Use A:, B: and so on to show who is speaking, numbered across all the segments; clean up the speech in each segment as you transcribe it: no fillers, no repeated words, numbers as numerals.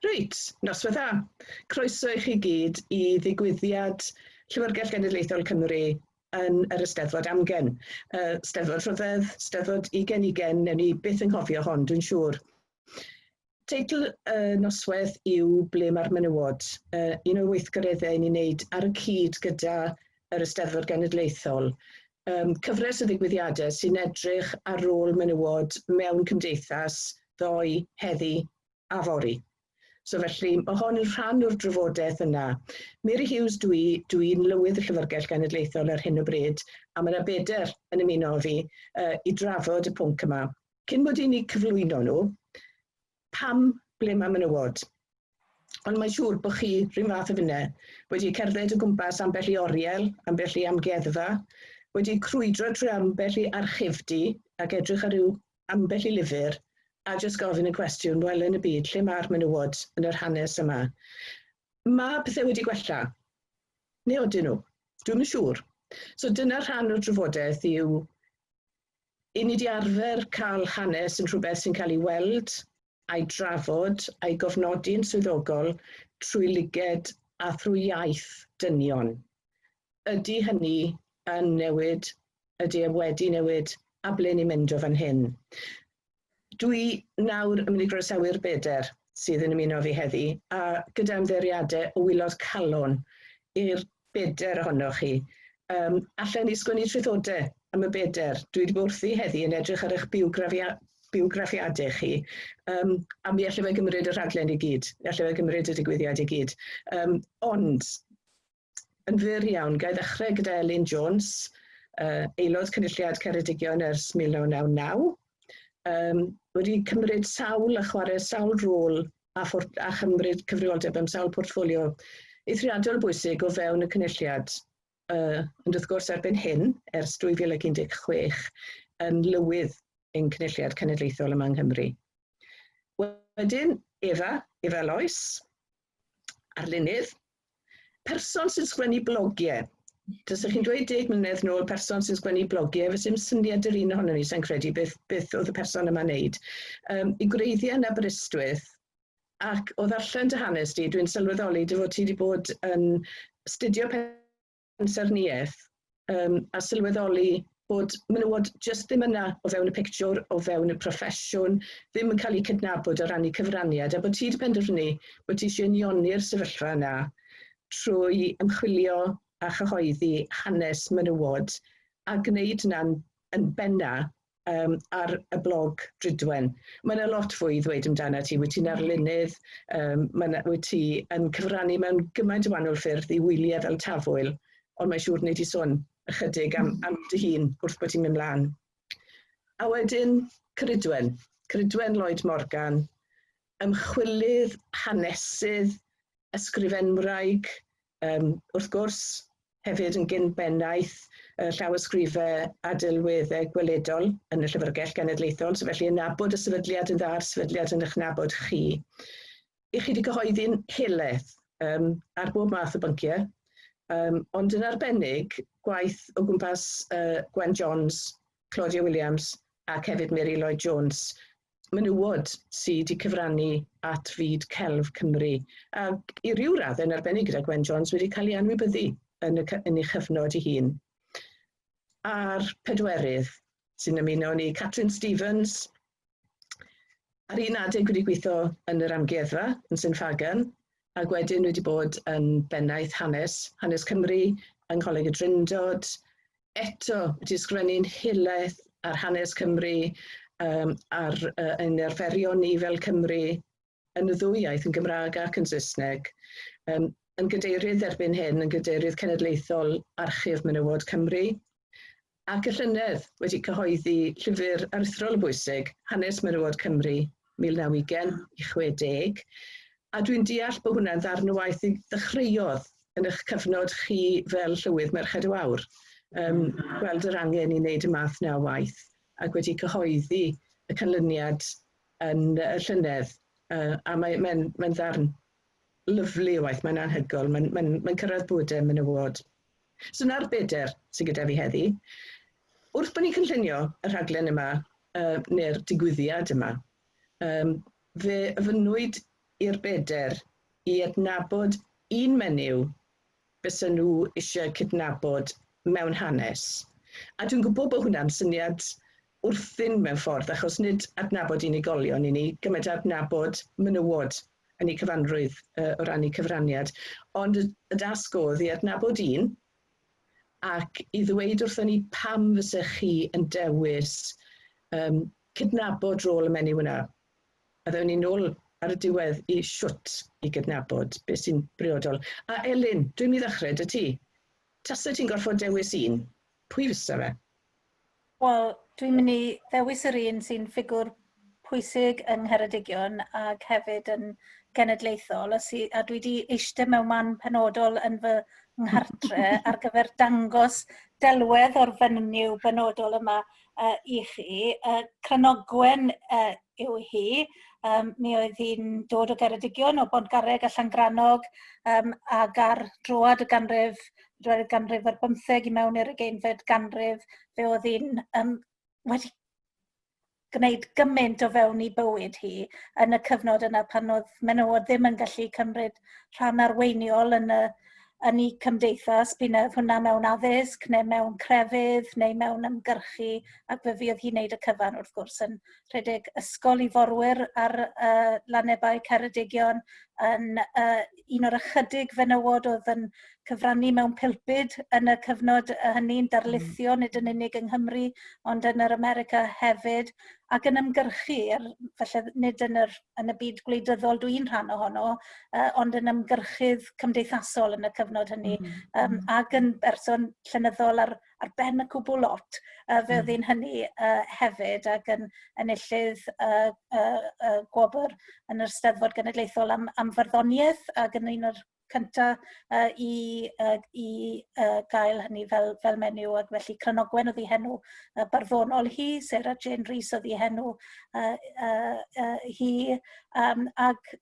A: Reit, noswaith dda. Croeso i chi gyd i ddigwyddiad Llyfrgell Genedlaethol Cymru yn yr Eisteddfod Amgen. Steddfod Rhyfedd, Steddfod 2020, newn ni byth anghofio hon, dwi'n siŵr. Teitl y noswaith yw Ble mae'r Menywod? Un o'r weithgareddau ni'n neud ar y cyd gyda yr Eisteddfod Genedlaethol. Cyfres o ddigwyddiadau sy'n edrych ar rôl menywod mewn cymdeithas ddoe, heddi a fory. So felly mae hon yn rhan o'r drafodaeth yna. Meri Huws dwi, dwi'n lywydd y Llyfrgell Genedlaethol ar hyn o bryd, a mae yna bedair yn ymuno â fi i drafod y pwnc yma. Cyn bod i ni cyflwyno nhw, pam ble mae menywod? Ond mae'n siŵr bod chi, rhywun fath o finne, wedi cerdded o gwmpas ambell i oriel, ambell i amgueddfa, wedi crwydro trwy ambell i archifdy ac edrych ar ryw ambell i lyfr, a jyst gofyn y cwestiwn, wel yn y byd, lle mae'r menywod yn yr hanes yma? Mae pethau wedi gwella, neu odyn nhw? Dwi'm yn siŵr. So dyna rhan o'r drafodaeth yw, i ni 'di arfer cael hanes yn rhywbeth sy'n cael ei weld a'i drafod a'i gofnodi'n swyddogol trwy lyged a thrwy iaith dynion. Ydy hynny yn newid? Ydy e wedi newid? A ble ni'n mynd o fan hyn? Dwi nawr yn mynd i groesawu'r bedair sydd yn ymuno â fi heddi, a gyda ymddiheuriadau o waelod calon i'r bedair ohonoch chi. Allen ni sgwennu traethodau am y bedair. Dwi wedi bod wrthi heddi yn edrych ar eich bywgraffiadau chi, a mi allai fe gymryd y rhaglen i gyd, mi allai fe gymryd y digwyddiad i gyd. Ond, yn fyr iawn, ga i ddechrau gyda Elin Jones, aelod Cynulliad Ceredigion ers 1999, wedi cymryd sawl a chwarae sawl rôl a chymryd cyfrifoldeb am sawl portffolio eithriadol bwysig o fewn y Cynulliad. Ond wrth gwrs erbyn hyn, ers 2016, yn lywydd ein Cynulliad Cenedlaethol yma yng Nghymru. Wedyn, Efa, Efa Lois, arlunydd, person sy'n sgwennu blogiau. Tasech chi'n dweud 10 mlynedd nôl person sy'n sgwennu blogiau, fysa syniad yr un ohono ni sy'n credu beth oedd y person yma'n neud. I gwreiddiau yn Aberystwyth, ac o ddarllen dy hanes di, dwi'n sylweddoli dy fod ti wedi bod yn astudio pensaernïaeth a sylweddoli bod menywod jyst ddim yna o fewn y pictiwr, o fewn y proffesiwn, ddim yn cael eu cydnabod o ran eu cyfraniad, a bod ti wedi penderfynu bod ti eisiau unioni'r sefyllfa yna trwy ymchwilio a chyhoeddi hanes menywod a gwneud hynna'n yn benna ar y blog Drudwen. Mae yna lot fwy i ddweud amdano ti. Wyt ti'n arlunydd, wyt ti yn cyfrannu mewn gymaint o wahanol ffyrdd i wyliau fel Tafwyl, ond mae'n siŵr wnei di sôn ychydig am dy hun wrth bod ti'n mynd mlaen. A wedyn Ceridwen, Ceridwen Lloyd Morgan, ymchwilydd, hanesydd, ysgrifenwraig, wrth gwrs hefyd yn gyn bennaeth llawysgrifau a delweddau gweledol yn y Llyfrgell Genedlaethol, so felly yn nabod y sefydliad yn dda, a'r sefydliad yn eich nabod chi. I chi wedi cyhoeddi'n helaeth ar bob math o bynciau, ond yn arbennig gwaith o gwmpas Gwen Jones, Claudia Williams ac hefyd Mary Lloyd Jones, menywod sydd wedi cyfrannu at fyd celf Cymru. Ac i ryw raddau, yn arbennig gyda Gwen Jones, wedi cael ei anwybyddu yn ei chyfnod ei hun. A'r pedwerydd sy'n ymuno ni, Catrin Stevens, ar un adeg wedi gweithio yn yr amgueddfa yn Sain Ffagan, ac wedyn wedi bod yn bennaeth hanes Cymru yng Ngholeg y Drindod, eto wedi ysgrifennu'n helaeth ar hanes Cymru, ar ein arferion ni fel Cymru, yn y ddwy iaith, yn Gymraeg ac yn Saesneg. Yn gadeirydd erbyn hyn, yn gadeirydd cenedlaethol Archif Menywod Cymru, ac y llynedd wedi cyhoeddi llyfr aruthrol o bwysig, Hanes Menywod Cymru 1920 i 60, a dwi'n deall bod hwnna'n ddarn o waith i ddechreuodd yn eich cyfnod chi fel Llywydd Merched y Wawr, gweld yr angen i wneud y math na o waith, ac wedi cyhoeddi y canlyniad yn y llynedd, a mae'n ddarn lyfli o waith, mae'n anhygoel, mae'n cyrraedd bywydau menywod. So na'r bedair sydd gyda fi heddi. Wrth bod ni'n cynllunio y rhaglen yma, neu'r digwyddiad yma, fe ofynnwyd i'r beder i adnabod un menyw bysa nhw eisiau cydnabod mewn hanes. A dwi'n gwybod bod hwnna'n syniad wrthyn mewn ffordd, achos nid adnabod unigolion i ni, gymaint adnabod menywod yn eu cyfanrwydd o ran eu cyfraniad. Ond y dasg oedd i adnabod un ac i ddweud wrthon ni pam fysech chi yn dewis cydnabod rôl y menyw yna. A ddewn ni nôl ar y diwedd i shwt i gydnabod beth sy'n briodol. A Elin, dwi'n mynd i ddechrau 'da ti. Tasa ti'n gorfod dewis un, pwy fysa fe?
B: Wel, dwi'n mynd i ddewis yr un sy'n ffigwr pwysig yng Ngheredigion ac hefyd yn genedlaethol, a dwi wedi eistedd mewn man penodol yn fy nghartre ar gyfer dangos delwedd o'r fenyw benodol yma i chi. Cranogwen yw hi. Mi oedd hi'n dod o Geredigion, o Bontgarreg a Llangrannog, ac ar droad y ganrif, drwy'r ganrif ar bymtheg i mewn i'r ugeinfed ganrif, fe oedd hi'n wedi gwneud gymaint o fewn ei bywyd hi yn y cyfnod yna pan oedd menywod ddim yn gallu cymryd rhan arweiniol yn eu cymdeithas, bu na hwnna mewn addysg neu mewn crefydd neu mewn ymgyrchu, ac fe fuodd hi'n neud y cyfan wrth gwrs yn rhedeg ysgol i forwyr ar Lanebau Ceredigion, yn un o'r ychydig fenywod oedd yn cyfrannu mewn pulpud yn y cyfnod hynny'n darlithio, nid yn unig yng Nghymru, ond yn yr America hefyd, ac yn ymgyrchu, falle nid yn y byd gwleidyddol dwi'n rhan ohono, ond yn ymgyrchydd cymdeithasol yn y cyfnod hynny, ac yn berson llenyddol ar ben y cwbl lot, fe oedd hi'n hynny hefyd, ac yn enillydd gwobr yn yr Eisteddfod Genedlaethol am farddoniaeth, ac yn un o'r cynta i gael hynny fel menyw, ac felly Cranogwen oedd ei henw barddonol hi, Sarah Jane Rees oedd ei henw hi, ac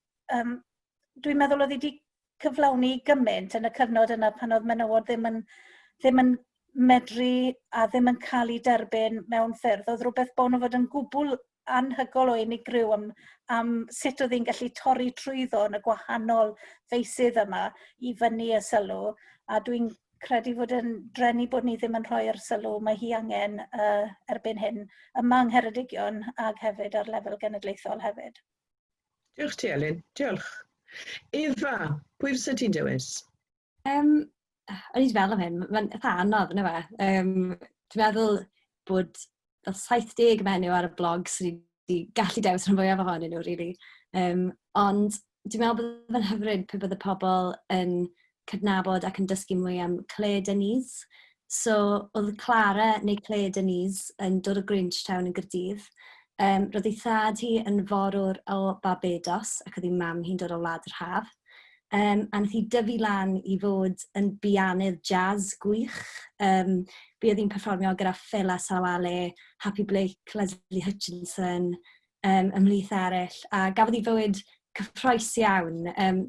B: dwi'n meddwl oedd hi wedi cyflawni gymaint yn y cyfnod yna pan oedd menywod ddim yn medru a ddim yn cael eu derbyn mewn ffyrdd. Oedd rhywbeth bon o fod yn gwbl anhygoel o unigryw am sut oedd hi'n gallu torri trwyddo yn y gwahanol feysydd yma i fyny y sylw, a dwi'n credu fod yn dreni bod ni ddim yn rhoi'r sylw mae hi angen erbyn hyn yma yng Ngheredigion ac hefyd ar lefel genedlaethol hefyd.
A: Diolch ti, Elin. Diolch. Efa, pwy fysa ti'n dewis?
C: O'n i wedi meddwl am hyn, mae'n eitha anodd, yna fe. Dwi'n meddwl bod fel 70 menyw ar y blog sydd wedi gallu dewis rhan fwyaf ohonyn nhw, really. Ond dwi'n meddwl bod fe'n hyfryd pe bydde pobl yn cydnabod ac yn dysgu mwy am Claire Denise. So, oedd Clara neu Claire Denise yn dod o Grangetown yn Gaerdydd. Roedd ei thad hi yn forwr o Barbados ac oedd ei mam hi'n dod o Wlad yr Haf. A nath hi dyfu lan i fod yn bianydd jazz gwych. Buodd hi'n perfformio gyda Fela Sawale, Happy Blake, Leslie Hutchinson, ymhlith eraill. A gafodd hi fywyd cyffrous iawn.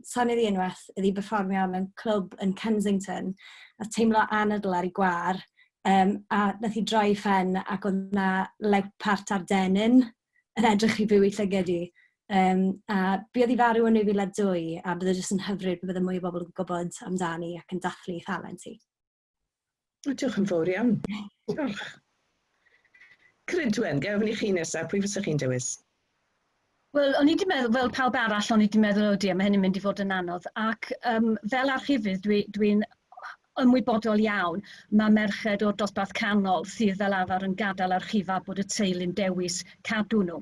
C: Soniodd hi unwaith iddi berfformio mewn clwb yn Kensington a teimlo anadl ar ei gwar. A nath hi droi phen ac oedd 'na lewpart ar dennyn yn edrych i fyw i llygad hi. A buodd hi farw yn 2002 a bydde jyst yn hyfryd pe bydde mwy o bobl yn gwybod amdani ac yn dathlu ei thalent hi.
A: Diolch yn fawr iawn. Diolch. Ceridwen, ga i ofyn i chi nesaf, pwy fysech chi'n dewis?
D: Wel, o'n i wedi meddwl, fel pawb arall, o'n i wedi meddwl, o dear, mae hyn yn mynd i fod yn anodd. Ac fel archifydd, dwi'n ymwybodol iawn, mae merched o'r dosbarth canol sydd fel arfer yn gadael archifa bod y teulu'n dewis cadw nhw.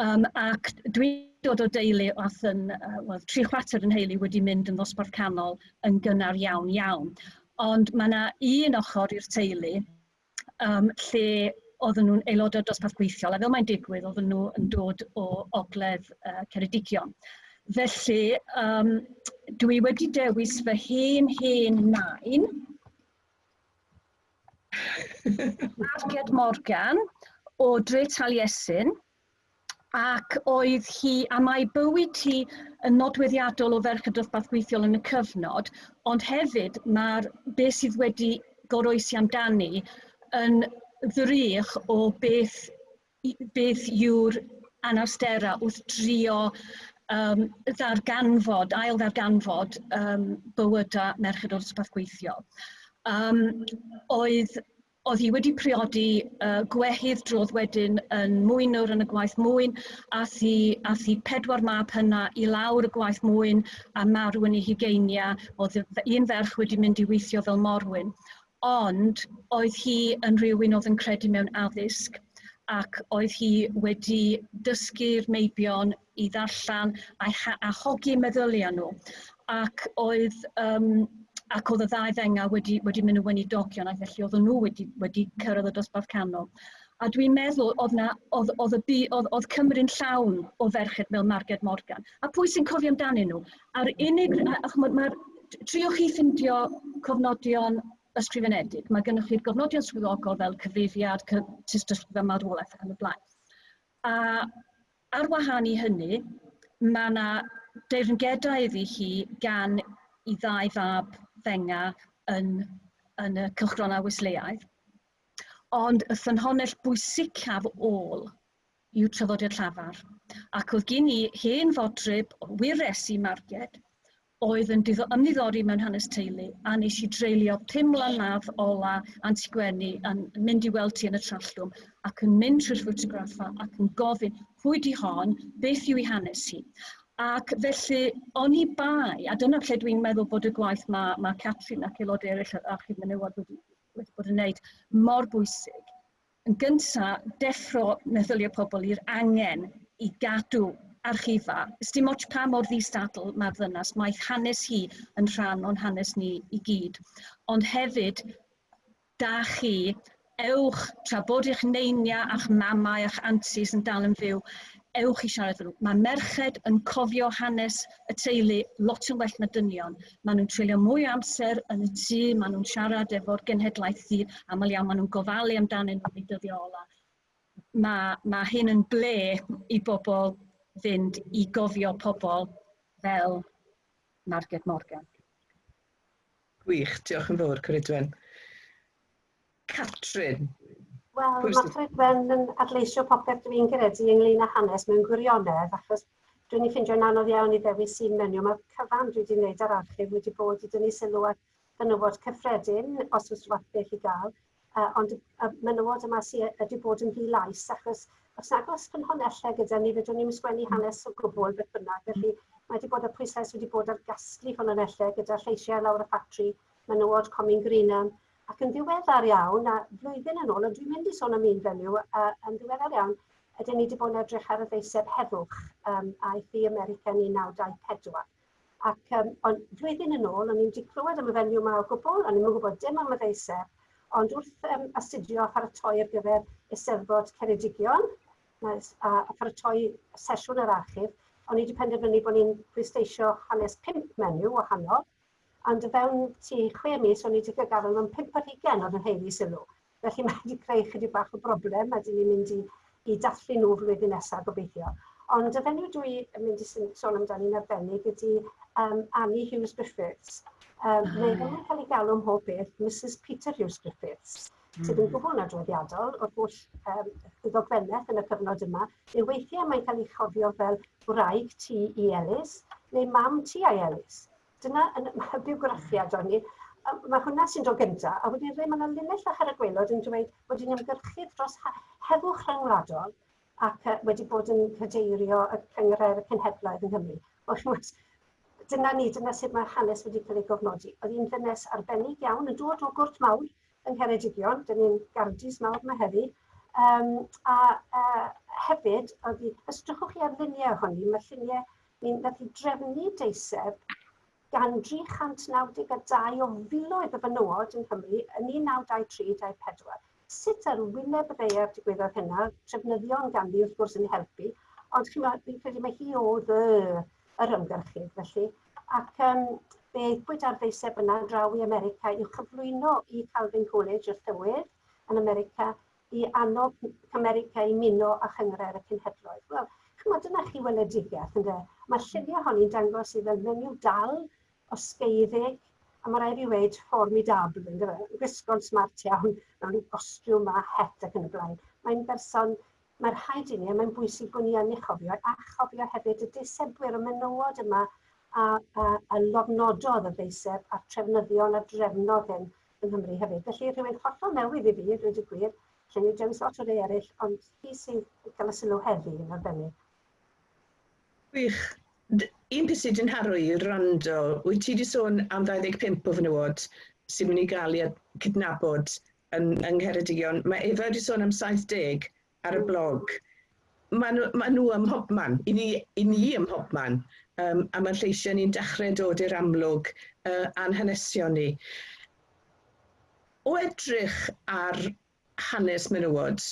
D: Ac dwi'n dod o deulu oedd yn, wel, 3/4 yn nheulu wedi mynd yn ddosbarth canol yn gynnar iawn iawn. Ond mae yna un ochr i'r teulu lle oedden nhw'n aelodau dosbarth gweithiol, a fel mae'n digwydd, oedden nhw yn dod o ogledd Ceredigion. Felly, dwi wedi dewis fy hen hen nain, Marged Morgan, o Dre Taliesin, ac oedd hi, a mae bywyd hi yn nodweddiadol o ferch y dosbarth gweithiol yn y cyfnod, ond hefyd mae'r beth sydd wedi goroesi amdani yn ddrych o beth yw'r anawsterau wrth drio ddarganfod, ail ddarganfod bywydau merched o'r dosbarth gweithiol. Oedd hi wedi priodi gwehydd drodd wedyn yn mwynwr yn y gwaith mwyn, ath hi pedwar mab hynna i lawr y gwaith mwyn a marw yn ei hugeinia. Oedd un ferch wedi mynd i weithio fel morwyn. Ond oedd hi yn rhywun oedd yn credu mewn addysg ac oedd hi wedi dysgu'r meibion i ddarllen a hogi meddyliau nhw. Ac oedd y ddau fenga wedi mynd yn weinidogion ac felly oedden nhw wedi cyrraedd y dosbarth canol. A dwi'n meddwl oedd, na, oedd, oedd, y bu, oedd, oedd Cymru'n llawn o ferched fel Marged Morgan. A pwy sy'n cofio amdanyn nhw? A'r unig, a, ch'mod, triwch chi ffindio cofnodion ysgrifenedig. Mae gennych chi'r gofnodion swyddogol fel cyfrifiad, tystysgrifau marwolaeth ac yn y blaen. A ar wahân i hynny, mae yna deyrngedau iddi hi gan i ddau fab fenga yn y cylchgronau Wesleaidd. Ond y ffynhonnell bwysicaf ôl yw traddodiad llafar. Ac oedd gen i hen fodryb, wyres i Marged, oedd yn ymddiddori mewn hanes teulu, a nes i dreulio 5 mlynedd ola Anti Gwenni yn mynd i weld ti yn y Trallwm ac yn mynd trwy'r ffotograffa ac yn gofyn pwy di hon, beth yw ei hanes hi. Ac felly, oni bai, a dyna lle dwi'n meddwl bod y gwaith mae Catrin ac aelodau eraill ar Archif Menywod wedi bod yn wneud mor bwysig. Yn gyntaf, deffro meddyliau pobl i'r angen i gadw archifa. Dim ots pa mor ddistadl mae'r ddynas, mae hanes hi yn rhan o'n hanes ni i gyd. Ond hefyd, da chi, ewch, tra bod eich neinia a'ch mamau a'ch antis yn dal yn fyw, ewch i siarad nhw. Mae merched yn cofio hanes y teulu lot yn well na dynion. Maen nhw'n treulio mwy o amser yn y tŷ, maen nhw'n siarad efo'r genhedlaeth sydd aml iawn, maen nhw'n gofalu amdanyn nhw i dyddiau ola. Mae hyn yn ble i bobl fynd i gofio pobl fel Margaret Morgan.
A: Gwych, diolch yn fawr, Ceridwen. Catrin.
E: Wel, mae Ceridwen yn adleisio popeth dwi'n credu ynglyn â hanes mewn gwirionedd, achos dwi'n ei ffeindio'n anodd iawn i ddewis un menyw. Mae'r cyfan dwi wedi wneud ar archif wedi bod i dynnu sylw at fenywod cyffredin, os oes rhywbeth beth i gael. Ond y menywod yma sydd wedi bod yn ddi-lais, achos os nag oes ffynhonellau gyda ni, fedrwn ni'n sgwennu hanes o gwbl beth bynnag. Felly mae wedi bod y pwyslais wedi bod ar gasglu ffynhonellau gyda lleisiau lawr y ffatri, menywod Comin Greenham, ac yn ddiweddar iawn, a flwyddyn yn ôl, ond dwi'n mynd i sôn am un fenyw, yn ddiweddar iawn, ydyn ni wedi bod yn edrych ar y ddeiseb heddwch aeth i America yn 1924. Ac ond flwyddyn yn ôl, o'n i'n wedi clywed am y fenyw yma o gwbl, o'n i'n gwybod dim am y ddeiseb, ond wrth astudio a pharatoi ar gyfer Eisteddfod Ceredigion a pharatoi sesiwn yr archif, o'n i wedi penderfynu bod ni'n pwysleisio hanes pump menyw wahanol, ond o fewn tu 6 mis o'n i wedi cael gafael mewn 25 oedd yn haeddu sylw. Felly mae wedi creu chydig bach o broblem a dyn ni'n mynd i dathlu nhw flwyddyn nesaf gobeithio. Ond y fenyw dwi yn mynd i sôn amdani'n arbennig ydy Annie Hughes Griffiths. Neu fel mae'n cael ei galw ym mhob beth, Mrs Peter Hughes Griffiths, sydd yn gwbl nodweddiadol o'r holl ddogfennaeth yn y cyfnod yma. Neu weithiau mae'n cael ei chofio fel wraig T E Ellis neu mam T I Ellis. Dyna yn y bywgraffiad o'n i. Mae hwnna sy'n dod gyntaf, a wedyn mae yna linell fach ar y gwaelod yn dweud bod hi'n ymgyrchydd dros heddwch rhyngwladol ac wedi bod yn cadeirio y Cynghrair y Cenhedloedd yng Nghymru. Wel, dyna ni, dyna sut mae hanes wedi cael ei gofnodi. Oedd hi'n ddynes arbennig iawn, yn dod o Gwrt Mawr yng Ngheredigion, dyn ni'n Gardis mawr yma heddi. A hefyd, oedd hi, os drychwch chi ar luniau ohoni, mae lluniau, mi nath hi drefnu deiseb gan 392 o filoedd o fenywod yng Nghymru yn 1923-24. Sut ar wyneb y ddaear digwyddodd hynna? Trefnyddion ganddi wrth gwrs yn helpu, ond chi'n fi'n credu mae hi oedd yr ymgyrchydd felly. Ac fe aethpwyd ar ddeiseb yna draw i America i'w chyflwyno i Calvin Coolidge, y llywydd yn America, i annog America i muno â Chynghrair y Cenhedloedd. Wel, chymod, dyna chi weledigaeth, ynde? Mae lluniau honi'n dangos i fel menyw dal, osgeiddig, a mae rhaid fi weud formidable, ynde fe? Gwisgo'n smart iawn, mewn rhyw gostiwm a het ac yn y blaen. Mae'n berson Mae'r rhaid i ni, a mae'n bwysig bod ni yn ei chofio, a chofio hefyd y deisebwyr, y menywod yma a, a, a lofnododd y ddeiseb a'r trefnyddion a drefnodd hyn yng Nghymru hefyd. Felly rhywun hollol newydd i fi, dweud y gwir, lle ni dewis lot o rei eraill, ond hi sydd gael y sylw heddi yn arbennig.
A: Gwych. Un peth sydd yn nharo i wrando, wyt ti wedi sôn am 25 o fenywod sy'n mynd i gael ei cydnabod yn, yng Ngheredigion. Mae Efa wedi sôn am 70 ar y blog. Maen nhw, ma nhw ym mhobman, i ni, i ni ym mhobman, a mae'r lleisiau ni'n dechrau dod i'r amlwg a'n hanesion ni. O edrych ar hanes menywod,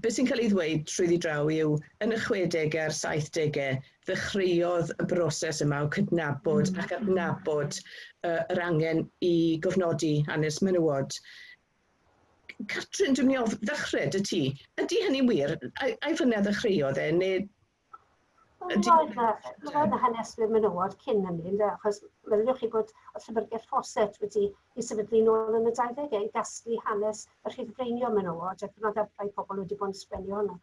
A: beth sy'n cael ei ddweud trwyddi draw yw yn y 60au a'r 70au ddechreuodd y broses yma o cydnabod ac adnabod yr angen i gofnodi hanes menywod. Catrin, dwi'n mynd i ddechrau dy ti. Ydy hynny'n wir? Ai fyna ddechreuodd e, neu...
E: Wel, roedd yna haneswyr menywod cyn hynny, ynde? Achos meddyliwch chi bod y Llyfrgell Fawcett wedi ei sefydlu nôl yn y 20au i gasglu hanes y rhyddfreinio menywod, ac roedd rhai pobl wedi bod yn sgwennu hwnna.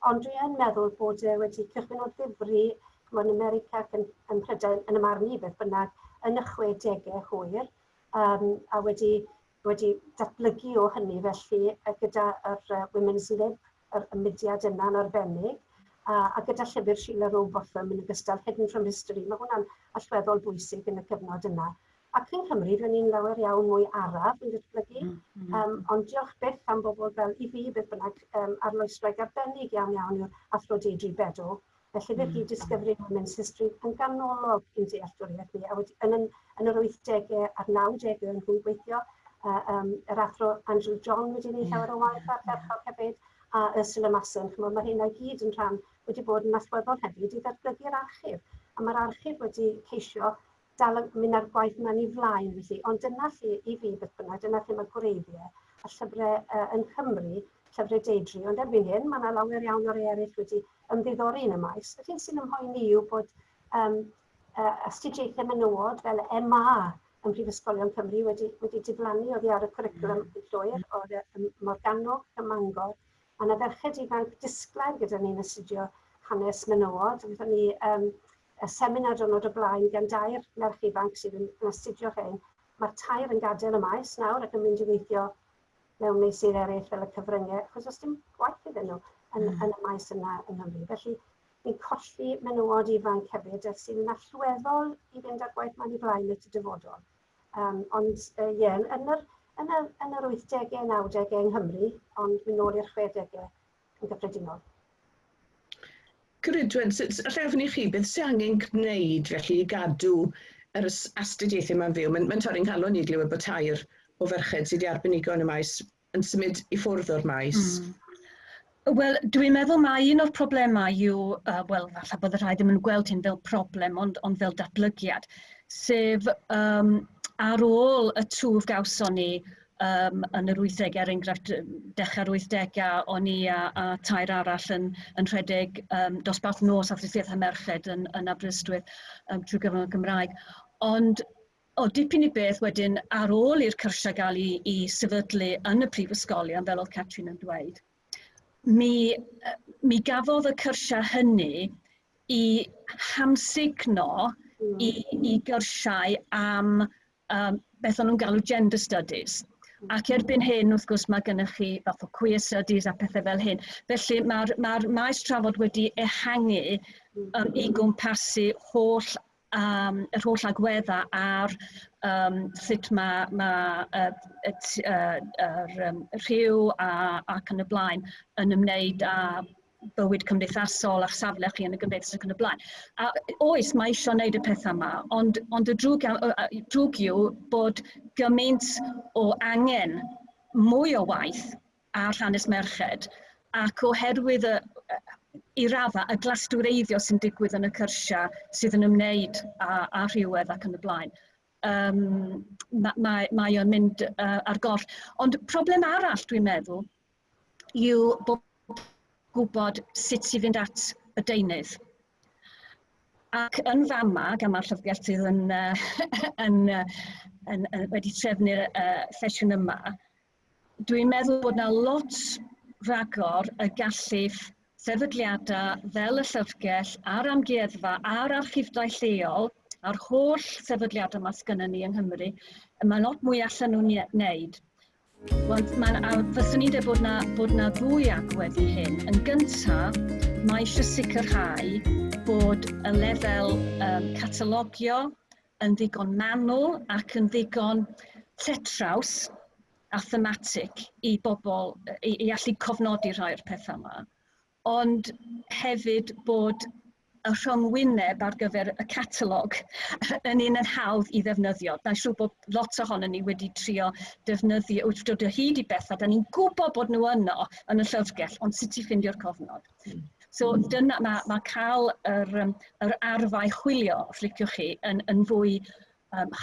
E: Ond dwi yn meddwl bod e wedi cychwyn o ddifri, ch'mod, yn America ac yn, yn Mhrydain, yn y marn i beth bynnag, yn y 60au hwyr, a wedi wedi datblygu o hynny felly gyda yr Women's Lib, yr mudiad yna'n arbennig, a gyda llyfr Sheila Rowbotham yn ogystal, Hidden from History, mae hwnna'n allweddol bwysig yn y cyfnod yna. Ac yng Nghymru, rydyn ni'n lawer iawn mwy araf yn datblygu, ond diolch byth am bobl fel i fi, beth bynnag, arloeswraig arbennig iawn iawn yw'r Athro Deirdre Beddoe. Felly fydd hi Discovery Women's History yn ganolog i'n dealltwriaeth ni, a wedi, yn, yn, yn yr 80au a'r 90au yn nhw'n gweithio, yr Athro Angela John wedi gwneud llawer o waith ardderchog hefyd, a Ursula Masson, chimod, mae hynna i gyd yn rhan wedi bod yn allweddol hefyd i ddatblygu'r archif. A mae'r archif wedi ceisio dal mynd â'r gwaith yma yn ei flaen felly, ond dyna lle i fi beth bynnag, dyna lle mae gwreiddiau a llyfrau yn Nghymru, llyfrau Deirdre, ond erbyn hyn mae yna lawer iawn o rai eraill wedi ymddiddori yn y maes. Yr hyn sy'n ymhoeni yw bod astudiaethau menywod fel MA ym Mhrifysgolion Cymru wedi, wedi diflannu oddi ar y cwricwlwm yn llwyr o'r Morgannwg, ym Mangor. Mae yna ferched ifanc disglair gyda ni'n astudio hanes menywod. Wnaethon ni y seminar diwrnod o blaen gan dair merch ifanc sydd yn, yn astudio rhain. Mae'r tair yn gadael y maes nawr ac yn mynd i weithio mewn meysydd eraill fel y cyfryngau, achos oes dim gwaith iddyn nhw yn, yn y maes yna yng Nghymru. Felly, ni'n colli menywod ifanc hefyd, sydd yn allweddol i fynd â'r gwaith ma'n i flaen at y dyfodol. Ond ie, yeah, yn, yr, yn, yr, yn yr 80au, 90au yng Nghymru, ond mynd nôl i'r 60au yn gyffredinol.
A: Ceridwen, allai ofyn i chi, beth sy'n angen gwneud felly i gadw yr astudiaethau yma'n fyw? Mae'n mae torri'n calon i glywed bod tair o ferched sydd wedi arbenigo yn y maes yn symud i ffwrdd o'r maes.
D: Wel, dwi'n meddwl mai un o'r problemau yw, wel, falle bod y rhai ddim yn gweld hyn fel problem, ond, ond fel datblygiad, sef ar ôl y twf gawson ni yn yr 80au, er enghraifft, dechrau'r 80au, o'n i a, a tair arall yn, yn rhedeg dosbarth nos Athroniaeth a Merched yn, yn Aberystwyth trwy gyfrwng y Gymraeg. Ond o dipyn i beth wedyn ar ôl i'r cyrsiau gael ei, i sefydlu yn y prifysgolion, fel oedd Catrin yn dweud, mi, mi gafodd y cyrsiau hynny i hamsugno i, i gyrsiau am beth o'n nhw'n galw gender studies. Ac erbyn hyn, wrth gwrs, mae gennych chi fath o queer studies a pethau fel hyn. Felly mae'r mae maes trafod wedi ehangu i gwmpasu holl yr holl agweddau ar sut mae, ma, yr, rhyw a, ac yn y blaen yn ymwneud â bywyd cymdeithasol a'ch safle chi yn y gymdeithas ac yn y blaen. A oes, mae eisiau gwneud y pethau yma, ond, ond y drwg, drwg yw bod gymaint o angen mwy o waith ar hanes merched, ac oherwydd y, i raddau y glastwreiddio sy'n digwydd yn y cyrsiau sydd yn ymwneud â, â rhywedd ac yn y blaen, mae, mae, mae o'n mynd ar goll. Ond problem arall dwi'n meddwl yw bod gwybod sut i fynd at y deunydd. Ac yn fama, gan mae'r llyfrgell sydd yn, yn, yn, yn, wedi trefnu'r sesiwn yma, dwi'n meddwl bod na lot rhagor y gallu sefydliadau fel y llyfrgell a'r amgueddfa a'r archifdai lleol a'r holl sefydliadau yma sgynnon ni yng Nghymru, mae lot mwy allan nhw'n wneud. Wel, a fyswn i'n dweud bod na ddwy agwedd i hyn. Yn gyntaf, mae eisiau sicrhau bod y lefel catalogio yn ddigon manwl ac yn ddigon lletraws a thematig i bobl i allu cofnodi rhai o'r pethau yma. Ond hefyd bod y rhyngwyneb ar gyfer y catalog yn un yn hawdd i ddefnyddio. Mae'n siŵr bod lot ohonon ni wedi trio defnyddio, wedi dod o hyd i bethau, da ni'n gwybod bod nhw yno yn y llyfrgell, ond sut i ffindio'r cofnod. So dyna, mae cael yr arfau chwilio, os liciwch chi, yn fwy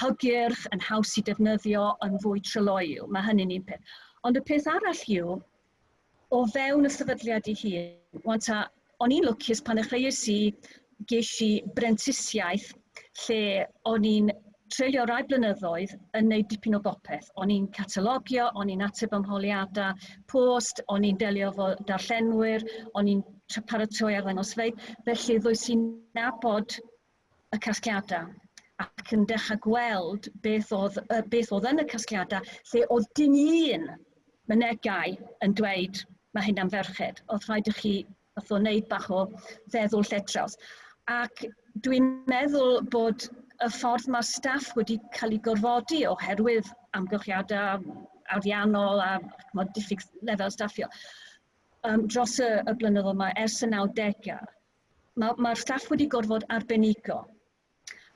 D: hygyrch, yn haws i defnyddio, yn fwy tryloyw. Mae hynny'n un peth. Ond y peth arall yw, o fewn y sefydliad ei hun, wan ta, o'n i'n lwcus pan ddechreuais i, ges i brentisiaeth lle o'n i'n treulio rai blynyddoedd yn neud dipyn o bopeth. O'n i'n catalogio, o'n i'n ateb ymholiadau post, o'n i'n delio efo darllenwyr, o'n i'n paratoi arddangosfeydd. Felly ddois i'n nabod y casgliadau ac yn dechrau gweld beth oedd yn y casgliadau, lle oedd dim un mynegai yn dweud mae hyn am ferched. Oedd rhaid i chi fath o wneud bach o feddwl lletraws. Ac dwi'n meddwl bod y ffordd mae'r staff wedi cael ei gorfodi oherwydd amgylchiadau ariannol a ch'mod, diffyg lefel staffio dros y blynyddoedd yma ers y 90au, mae'r staff wedi gorfod arbenigo.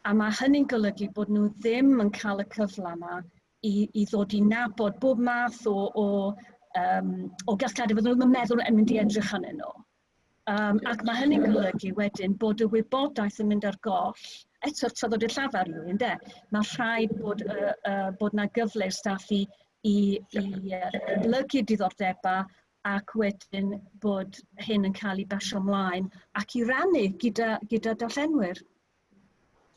D: A mae hynny'n golygu bod nhw ddim yn cael y cyfle yma i ddod i nabod bob math o gasgliadau fydden nhw ddim yn meddwl yn mynd i edrych arnyn nhw. Ac mae hynny'n golygu wedyn bod y wybodaeth yn mynd ar goll. Eto, traddodiad llafar yw, ynde? Mae rhaid bod 'na gyfle i'r staff i blygu diddordebau ac wedyn bod hyn yn cael ei basio ymlaen ac i rannu gyda darllenwyr.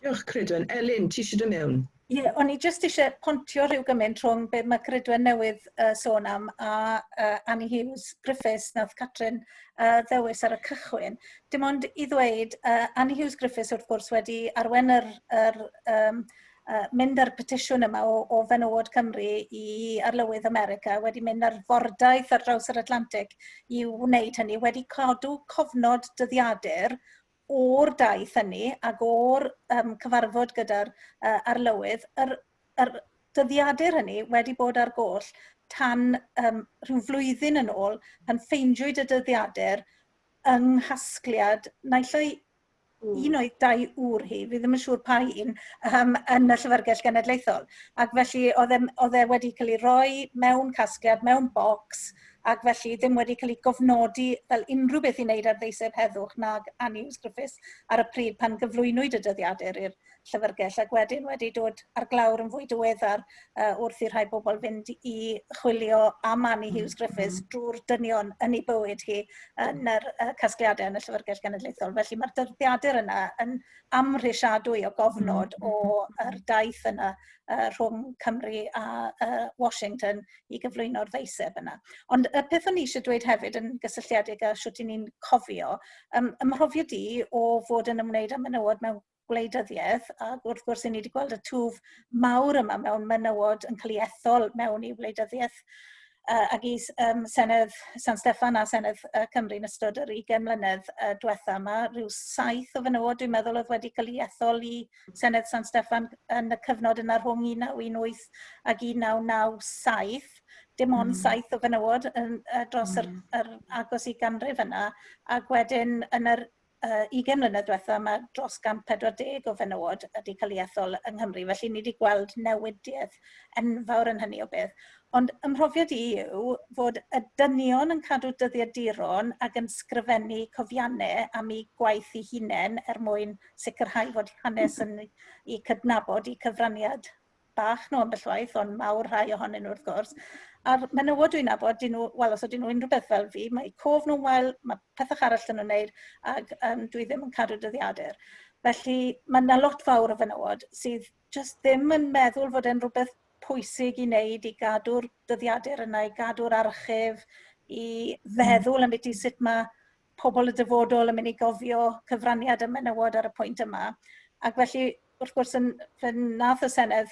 A: Diolch, Ceridwen. Elin, ti eisiau dod mewn?
B: Ie, yeah, o'n i jyst eisiau pontio rhyw gymaint rhwng beth mae Ceridwen newydd sôn am a Annie Hughes Griffiths nath Catrin ddewis ar y cychwyn. Dim ond i ddweud, Annie Hughes Griffiths wrth gwrs wedi arwen yr mynd ar petisiwn yma o fenywod Cymru i Arlywydd America, wedi mynd ar fordaith ar draws yr Atlantic i wneud hynny, wedi cadw cofnod dyddiadur o'r daith hynny ac o'r cyfarfod gyda'r arlywydd, yr dyddiadur hynny wedi bod ar goll tan rhyw flwyddyn yn ôl pan ffeindiwyd y dyddiadur yng nghasgliad naill ai un o'i dau ŵr hi, fi ddim yn siŵr pa un, yn y Llyfrgell Genedlaethol. Ac felly oedd e wedi cael ei roi mewn casgliad, mewn bocs, ac felly ddim wedi cael ei gofnodi fel unrhyw beth i wneud ar ddeiseb heddwch nag Annie Hughes Griffiths ar y pryd pan gyflwynwyd y dyddiadur i'r llyfrgell, ac wedyn wedi dod ar glawr yn fwy diweddar wrth i rhai bobl fynd i chwilio am Annie Hughes Griffiths drwy'r dynion yn ei bywyd hi yn yr casgliadau yn y Llyfrgell Genedlaethol. Felly mae'r dyddiadur yna yn amhrisiadwy o gofnod o'r daith yna rhwng Cymru a Washington i gyflwyno'r ddeiseb yna. Ond y peth o'n i eisiau dweud hefyd yn gysylltiedig â sut i ni'n cofio, ym mhrofiad i o fod yn ymwneud â menywod mewn gwleidyddiaeth, ac wrth gwrs i ni wedi gweld y twf mawr yma mewn menywod yn cael ei ethol mewn i wleidyddiaeth ac i Senedd San Steffan a Senedd Cymru yn ystod yr 20 mlynedd diwetha yma. Rhyw saith o fenywod dwi'n meddwl oedd wedi cael ei ethol i Senedd San Steffan yn y cyfnod yna rhwng 1918 ac 1997. Dim ond saith o fenywod dros yr agos i ganrif yna. Ac wedyn yn yr 20 mlynedd diwetha mae dros 140 o fenywod wedi cael ei ethol yng Nghymru. Felly ni wedi gweld newidiaeth enfawr yn hynny o beth. Ond ym mhrofiad i yw fod y dynion yn cadw dyddiaduron ac yn sgrifennu cofiannau am eu gwaith eu hunain er mwyn sicrhau fod hanes yn eu cydnabod eu cyfraniad bach nhw ambell waith, ond mawr rhai ohonyn nhw wrth gwrs. A'r menywod dwi'n nabod, dyn nhw, wel, os ydyn nhw unrhyw beth fel fi, mae cof nhw'n wael, mae pethau arall dyn nhw'n wneud, ac dwi ddim yn cadw dyddiadur. Felly mae yna lot fawr o fenywod sydd jyst ddim yn meddwl fod e'n rhywbeth pwysig i wneud i gadw'r dyddiadur yna, i gadw'r archif, i feddwl am beth sut mae pobl y dyfodol yn mynd i gofio cyfraniad y menywod ar y pwynt yma. Ac felly, wrth gwrs, yn, fe nath y Senedd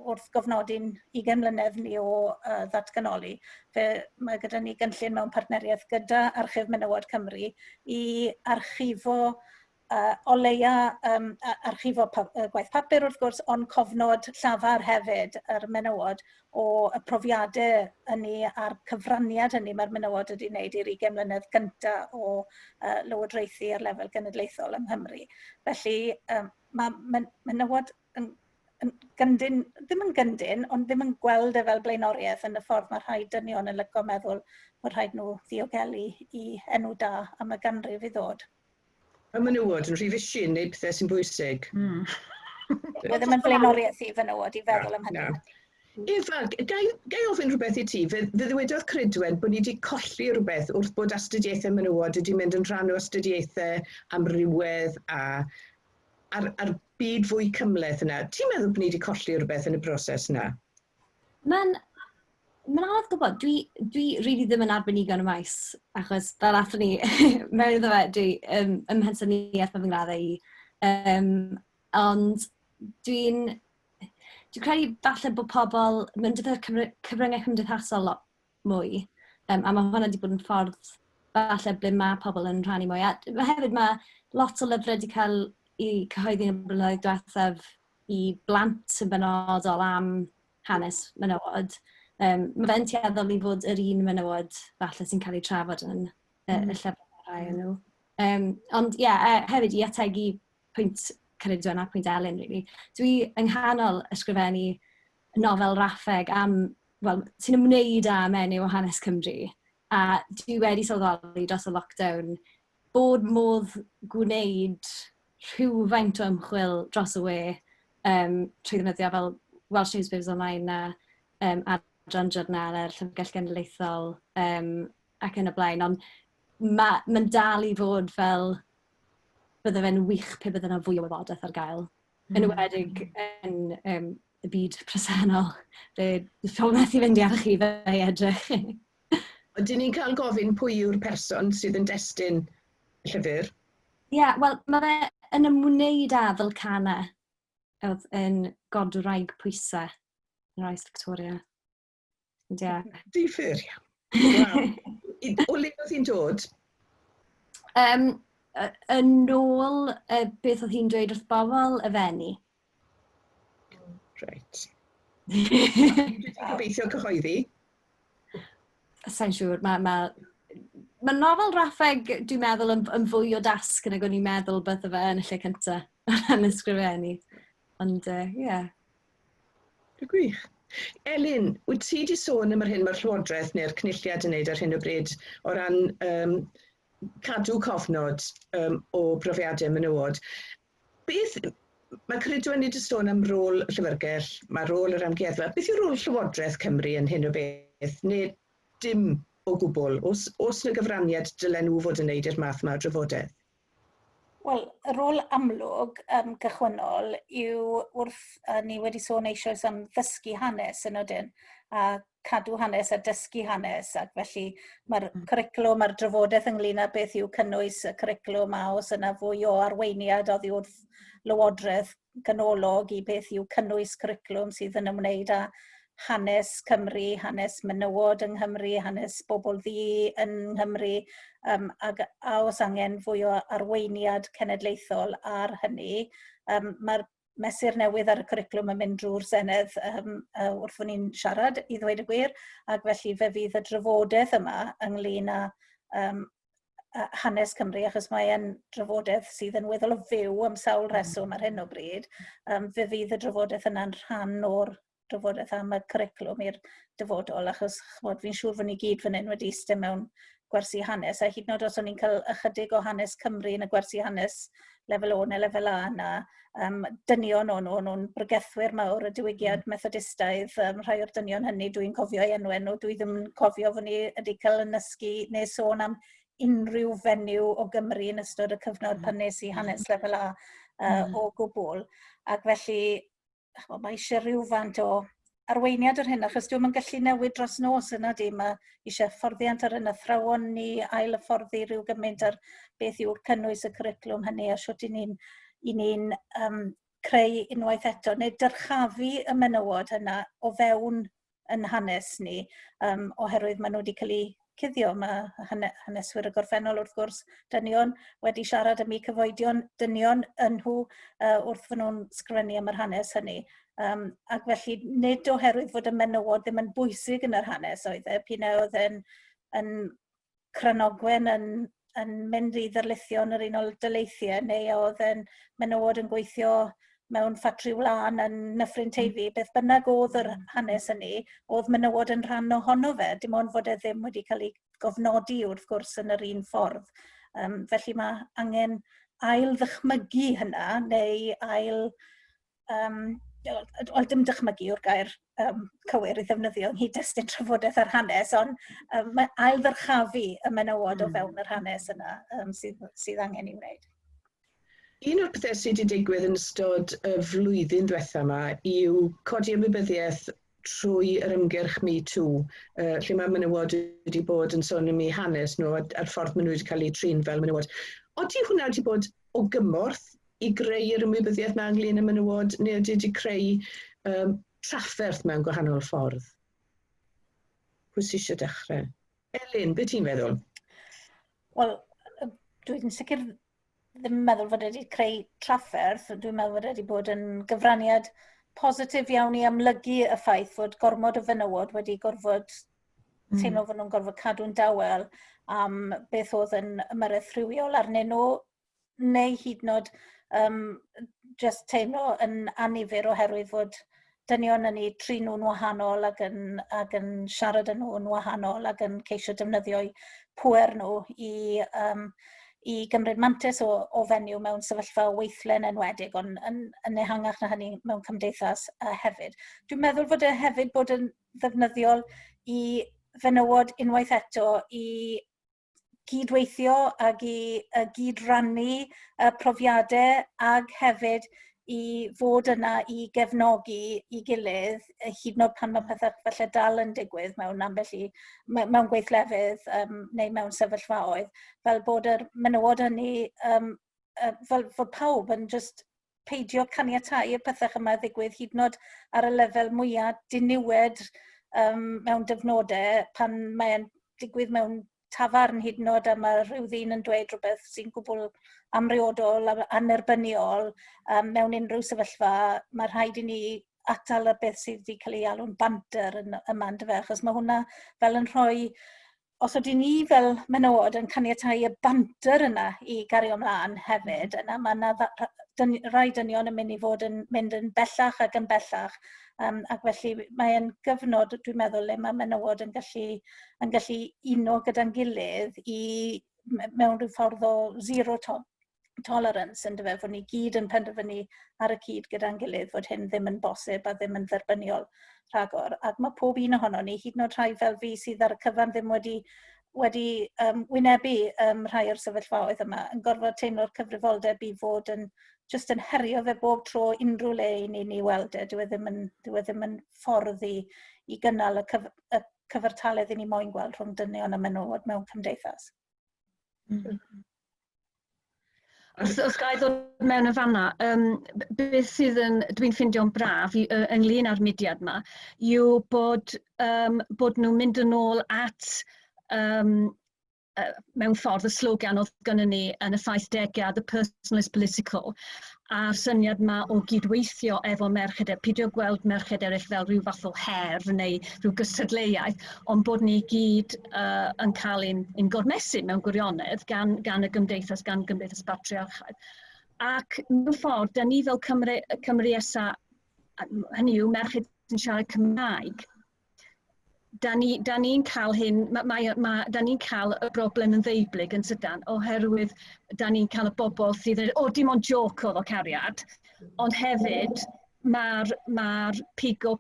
B: wrth gofnodi'n 20 mlynedd ni o ddatganoli, fe mae gyda ni gynllun mewn partneriaeth gyda Archif Menywod Cymru i archifo o leia archifo gwaith papur wrth gwrs, ond cofnod llafar hefyd yr menywod o y profiadau hynny a'r cyfraniad hynny mae'r menywod wedi wneud i'r 20 mlynedd gyntaf o lywodraethu ar lefel genedlaethol yng Nghymru. Felly mae menywod yn gyndyn, ddim yn gyndyn, ond ddim yn gweld e fel blaenoriaeth yn y ffordd mae rhai dynion yn lyco meddwl bod rhaid nhw ddiogelu i enw da am y ganrif i ddod.
A: Mae menywod yn rhy fysi yn gwneud pethau sy'n bwysig.
B: Dyw e ddim yn flaenoriaeth i fenywod i feddwl am hynny.
A: Na. Efa, ga i ofyn rhywbeth i ti? Fe ddywedodd Ceridwen bod ni wedi colli rhywbeth wrth bod astudiaethau menywod wedi mynd yn rhan o astudiaethau amrywedd a a'r byd fwy cymhleth yna. Ti'n meddwl bod ni wedi colli rhywbeth yn y broses yna?
C: Mae'n anodd gwybod. Dwi really ddim yn arbenigo yn y maes, achos fel athron ni mewn iddo fe, dwi ym mhensaernïaeth mae fy ngraddau i. Ond dwi'n credu falle bod pobl yn defnyddio cyfryngau cymdeithasol lot mwy, a mae hwnna wedi bod yn ffordd falle ble mae pobl yn rhannu mwy. A hefyd mae lot o lyfrau wedi cael eu cyhoeddi yn y blynyddoedd diwethaf i blant yn benodol am hanes menywod. Mae fe'n tueddol i fod yr un menywod falle sy'n cael ei trafod yn y llyfrau rhai o'n nhw. Ond ie, yeah, hefyd i ategu pwynt Ceridwen a pwynt Elin, really. Dwi yng nghanol ysgrifennu nofel raffeg am, wel, sy'n ymwneud â menyw o hanes Cymru. A dwi wedi sylweddoli dros y lockdown bod modd gwneud rhywfaint o ymchwil dros y we trwy ddefnyddio fel Welsh Newspapers Online a adran journalau'r Llyfrgell Genedlaethol ac yn y blaen. Ond mae'n dal i fod fel bydde fe'n wych pe bydde yna fwy o wybodaeth ar gael. Yn enwedig yn y byd presennol, ble pobl methu fynd i archifau i edrych.
A: Ydyn ni'n cael gofyn pwy yw'r person sydd yn destun y llyfr?
C: Ie, yeah, wel, mae fe yn ymwneud â Vulcana, oedd yn godwraig pwysau yn oes Victoria. Ond ie.
A: Difyr. Waw. O le oedd hi'n dod?
C: Yn ôl beth oedd hi'n dweud wrth bobl y Fenni.
A: Reit. Dwi'n gobeithio cyhoeddi.
C: Sa'n siŵr. Mae nofel raffeg, dwi'n meddwl, yn fwy o dasg nag o'n i'n meddwl bydde fe yn y lle cyntaf yn ysgrifennu. Ond, ie. Yeah.
A: Gwych. Elin, wyt ti wedi sôn am yr hyn mae'r Llywodraeth neu'r Cynulliad yn wneud ar hyn o bryd o ran cadw cofnod o brofiadau menywod. Beth, mae Ceridwen wedi sôn am rôl y Llyfrgell, mae rôl yr amgueddfa. Beth yw rôl Llywodraeth Cymru yn hyn o beth? Neu dim o gwbl? Oes 'na gyfraniad dylen nhw fod yn wneud i'r math yma o drafodaeth?
B: Wel, y rôl amlwg gychwynnol yw wrth ni wedi sôn eisoes am ddysgu hanes yn odyn, a cadw hanes a dysgu hanes, ac felly mae'r cwricwlwm, mae'r drafodaeth ynglyn â beth yw cynnwys y cwricwlwm, a os yna fwy o arweiniad oddi wrth lywodraeth ganolog i beth yw cynnwys cwricwlwm sydd yn ymwneud â hanes Cymru, hanes menywod yng Nghymru, hanes bobl ddu yng Nghymru, ac a oes angen fwy o arweiniad cenedlaethol ar hynny. Mae'r mesur newydd ar y cwricwlwm yn mynd drwy'r Senedd wrth fod ni'n siarad, i ddweud y gwir, ac felly fe fydd y drafodaeth yma ynglyn â hanes Cymru, achos mae'n drafodaeth sydd yn weddol o fyw am sawl rheswm ar hyn o bryd. Fe fydd y drafodaeth yna'n rhan o'r drafodaeth am y cwricwlwm i'r dyfodol, achos ch'mod, fi'n siŵr fod ni gyd fan hyn wedi eistedd mewn gwersi hanes, a hyd yn oed os o'n i'n cael ychydig o hanes Cymru yn y gwersi hanes lefel O neu lefel A yna, dynion o'n nhw, o'n nhw'n bregethwyr mawr y diwygiad Methodistaidd, rhai o'r dynion hynny dwi'n cofio eu enwau nhw, dwi ddim yn cofio fod ni wedi cael yn nysgu neu sôn am unrhyw fenyw o Gymru yn ystod y cyfnod pan nes i hanes lefel A o gwbl. Ac felly, ch'mod, mae eisiau rhywfaint o arweiniad ar hyn, achos dwi'n gallu newid dros nos yna di. Mae eisiau fforddiant ar yn athrawon ni, ail hyfforddi rhyw gymaint ar beth yw'r cynnwys y cwricwlwm hynny a sut i ni'n i ni'n creu unwaith eto, neu dyrchafu y menywod yna o fewn yn hanes ni, oherwydd maen nhw wedi cael eu cuddio. Mae haneswyr y gorffennol, wrth gwrs, dynion wedi siarad am eu cyfoedion dynion yn nhw wrth fy nhw'n sgrifennu am yr hanes hynny. Ac felly nid oherwydd fod y menywod ddim yn bwysig yn yr hanes oedd e, p'un a oedd yn Cranogwen yn mynd i ddarlithio yn yr Unol Daleithiau, neu oedd yn menywod yn gweithio mewn ffatri wlân yn Nyffryn Teifi, beth bynnag oedd yr hanes hynny, oedd menywod yn rhan ohono fe, dim ond fod e ddim wedi cael ei gofnodi wrth gwrs yn yr un ffordd. Felly mae angen ail ddychmygu hynna, neu ail... wel, dim dychmygu yw'r gair cywir i ddefnyddio yng nghyd-destun trafodaeth ar hanes, ond mae ail ddyrchafu y menywod o fewn yr hanes yna sydd angen i wneud.
A: Un o'r pethau sydd wedi digwydd yn ystod y flwyddyn diwetha yma yw codi ymwybyddiaeth trwy yr ymgyrch Me Too, lle mae menywod wedi bod yn sôn am eu hanes nhw a'r ffordd maen nhw wedi cael eu trin fel menywod. Odi hwnna wedi bod o gymorth i greu'r ymwybyddiaeth yma ynglyn â menywod, neu ydy wedi creu trafferth mewn gwahanol ffordd? Pwy sydd eisiau dechrau? Elin, beth ti'n feddwl?
B: Wel, dwi'n sicr ddim yn meddwl fod wedi creu trafferth, dwi'n meddwl fod wedi bod yn gyfraniad positif iawn i amlygu y ffaith fod gormod o fenywod wedi gorfod teimlo fod nhw'n gorfod cadw'n dawel am beth oedd yn ymyrraeth rhywiol arnyn nhw, neu hyd yn oed just teimlo yn annifyr oherwydd fod dynion yn eu trin nhw'n wahanol ac yn siarad â nhw'n wahanol ac yn ceisio defnyddio'u pŵer nhw i gymryd mantais o fenyw mewn sefyllfa o weithle'n enwedig, ond yn ehangach na hynny mewn cymdeithas hefyd. Dwi'n meddwl fod e hefyd bod yn ddefnyddiol i fenywod unwaith eto i gydweithio ac i gydrannu profiadau ac hefyd i fod yna i gefnogi i gilydd, hyd yn oed pan mae pethau falle dal yn digwydd mewn ambell i, mewn gweithlefydd neu mewn sefyllfaoedd, fel bod yr menywod hynny, fel fod pawb yn just peidio caniatáu y pethau yma ddigwydd hyd yn oed ar y lefel mwyaf diniwed mewn dyfnodau pan mae'n digwydd mewn tafarn hyd yn oed a mae rhyw ddyn yn dweud rhywbeth sy'n gwbl amriodol a annerbyniol mewn unrhyw sefyllfa, mae rhaid i ni atal y beth sydd wedi cael ei alw'n banter yn yma, yndyfe, achos mae hwnna fel yn rhoi, os ydyn ni fel menywod yn caniatáu y banter yna i gario ymlaen hefyd, yna mae yna rai dynion yn mynd i fod yn mynd yn bellach ac yn bellach, ac felly mae'n gyfnod, dwi'n meddwl, le mae menywod yn gallu uno gyda'n gilydd i mewn rhyw ffordd o zero tolerance, yndyfe, fod ni gyd yn penderfynu ar y cyd gyda'n gilydd fod hyn ddim yn bosib a ddim yn dderbyniol rhagor. Ac mae pob un ohono ni, hyd yn oed rhai fel fi sydd ar y cyfan ddim wedi wynebu rhai o'r sefyllfaoedd yma, yn gorfod teimlo'r cyfrifoldeb i fod yn just yn herio fe bob tro unrhyw le i ni weld e. Dyw e ddim yn ffordd i gynnal y cyfartaledd i ni moyn gweld rhwng dynion a menywod mewn cymdeithas.
D: Os ga i ddod mewn yn fan'na, beth sydd yn, dwi'n ffeindio'n braf ynglyn â'r mudiad yma, yw bod nhw'n mynd yn ôl at, mewn ffordd, y slogan oedd gynnon ni yn y 70au, the personal is political, a'r syniad yma o gydweithio efo merched, peidio gweld merched eraill fel rhyw fath o her neu rhyw gystadleuaeth, ond bod ni gyd yn cael ein gormesu mewn gwirionedd gan y gymdeithas, gan gymdeithas batriarchaidd. Ac mewn ffordd, da ni fel Cymru ESA, hynny yw merched sy'n siarad Cymraeg, da ni'n cael hyn, da ni'n cael y broblem yn ddeublyg yn sydan, oherwydd da ni'n cael y bobl sydd yn, o, dim ond joc oedd o cariad, ond hefyd mae'r pigo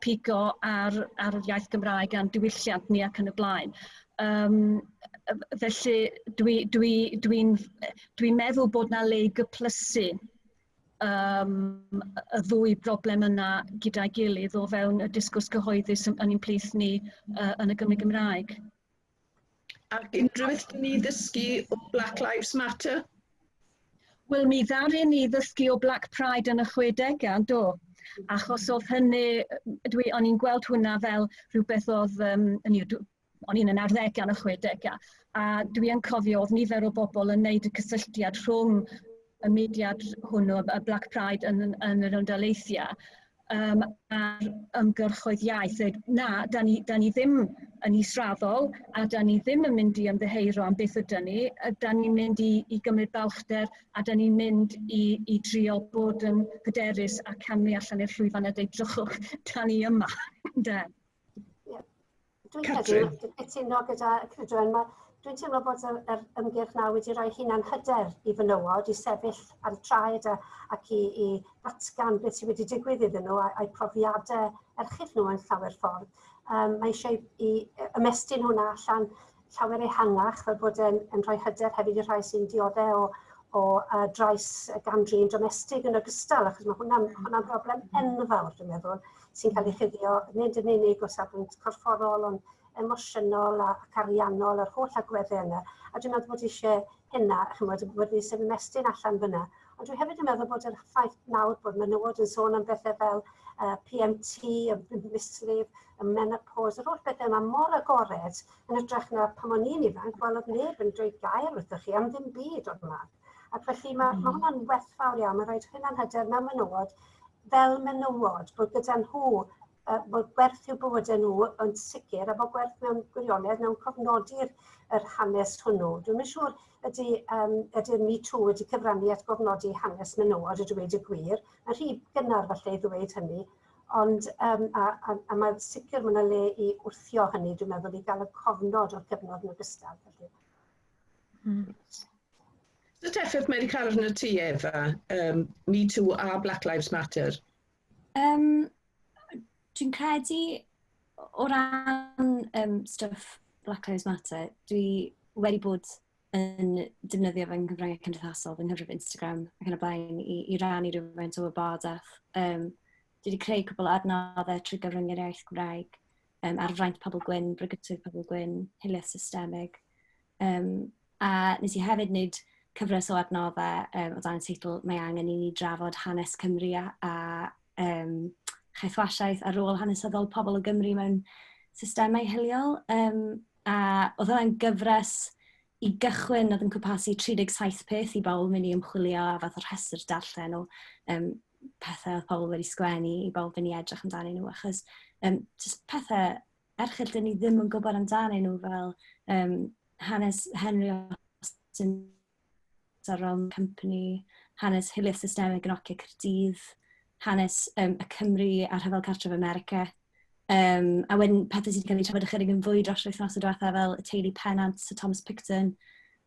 D: ar yr iaith Gymraeg a'n diwylliant ni ac yn y blaen. Felly dwi'n meddwl bod na le i gyplysu y ddwy broblem yna gyda'i gilydd o fewn y disgwrs cyhoeddus yn ein plith ni yn y Gymru Gymraeg.
A: Ac unrhyw beth ni ddysgu o Black Lives Matter?
D: Wel, mi ddaru ni ddysgu o Black Pride yn y 60au, do? Achos oedd hynny, o'n i'n gweld hwnna fel rhywbeth oedd, o'n i'n yn arddegau yn y 60au, a dwi yn cofio oedd nifer o bobl yn neud y cysylltiad rhwng y mudiad hwnnw, y Black Pride yn yr Unol Daleithiau, a'r ymgyrchoedd iaith. Dweud, na, da ni ddim yn israddol a da ni ddim yn mynd i ymddiheuro am beth ydyn ni, a da ni'n mynd i gymryd balchder a da ni'n mynd i drio bod yn hyderus a camu allan i'r llwyfan a dweud, drychwch, da ni yma. De.
E: Yeah. Dwi'n credu, cytuno gyda Ceridwen, dwi'n teimlo bod yr ymgyrch na wedi rhoi hunan hyder i fenywod i sefyll ar y traed ac i ddatgan beth sydd wedi digwydd iddyn nhw a'u profiadau erchyll nhw yn llawer ffordd. Mae eisiau i ymestyn hwnna allan llawer ehangach fel bod e'n yn rhoi hyder hefyd i'r rhai sy'n dioddef o drais gam-drin domestig yn ogystal, achos mae hwnna'n broblem enfawr, dwi'n meddwl, sy'n cael ei chuddio nid yn unig o safbwynt corfforol, ond emosiynol ac ariannol, yr holl agweddau yna. A dwi'n meddwl bod eisiau hynna, chymod, bod ni sy'n ymestyn allan fyna. Ond dwi hefyd yn meddwl bod yr ffaith nawr bod menywod yn sôn am bethau fel PMT, y mislif, y menopause, yr holl bethau yma mor agored yn hytrach na pan o'n i'n ifanc, wel oedd neb yn dweud gair wrthych chi am ddim byd o'r math. Ac felly mae hwnna'n werthfawr iawn, mae'n rhoi hunan hyder mewn menywod fel menywod, bod gyda nhw, bod gwerth i'w bywydau nhw yn sicr, a bod gwerth mewn gwirionedd mewn cofnodi'r yr hanes hwnnw. Dwi'm yn siŵr ydy'r Me Too wedi cyfrannu at gofnodi hanes menywod, a dweud y gwir. Mae'n rhy gynnar falle i ddweud hynny, ond a mae'n sicr mae yna le i wrthio hynny, dwi'n meddwl, i gael y cofnod o'r cyfnod yn ogystal. Felly.
A: Sut effaith mae wedi cael arno ti, Efa, Me Too a Black Lives Matter?
C: Dwi'n credu o ran stwff Black Lives Matter, dwi wedi bod yn defnyddio fy nghyfryngau cymdeithasol, fy nghyfrif Instagram ac yn y blaen i rannu rhywfaint o wybodaeth. Dwi wedi creu cwpl o adnoddau trwy gyfrwng yr iaith Gymraeg, ar fraint pobl gwyn, brygytwydd pobl gwyn, hiliaeth systemig. A nes i hefyd wneud cyfres o adnoddau o dan y teitl Mae angen i ni drafod hanes Cymru a chaethwasiaeth a rôl hanesyddol pobl o Gymru mewn systemau hiliol. A oedd hwnna'n gyfres i gychwyn oedd yn cwmpasu 37 peth i bobl mynd i ymchwilio a fath o rhestr darllen o pethau oedd pobl wedi sgwennu i bobl fynd i edrych amdanyn nhw, achos just pethau erchyll dyn ni ddim yn gwybod amdanyn nhw, fel hanes Henry Austin a'r Royal Company, hanes hiliaeth systemig yn Ociau Caerdydd, hanes y Cymru a Rhyfel Cartref America. A wedyn pethau sydd wedi cael eu trafod ychydig yn fwy dros yr wythnos diwetha, fel y teulu Pennant, Sir Thomas Picton,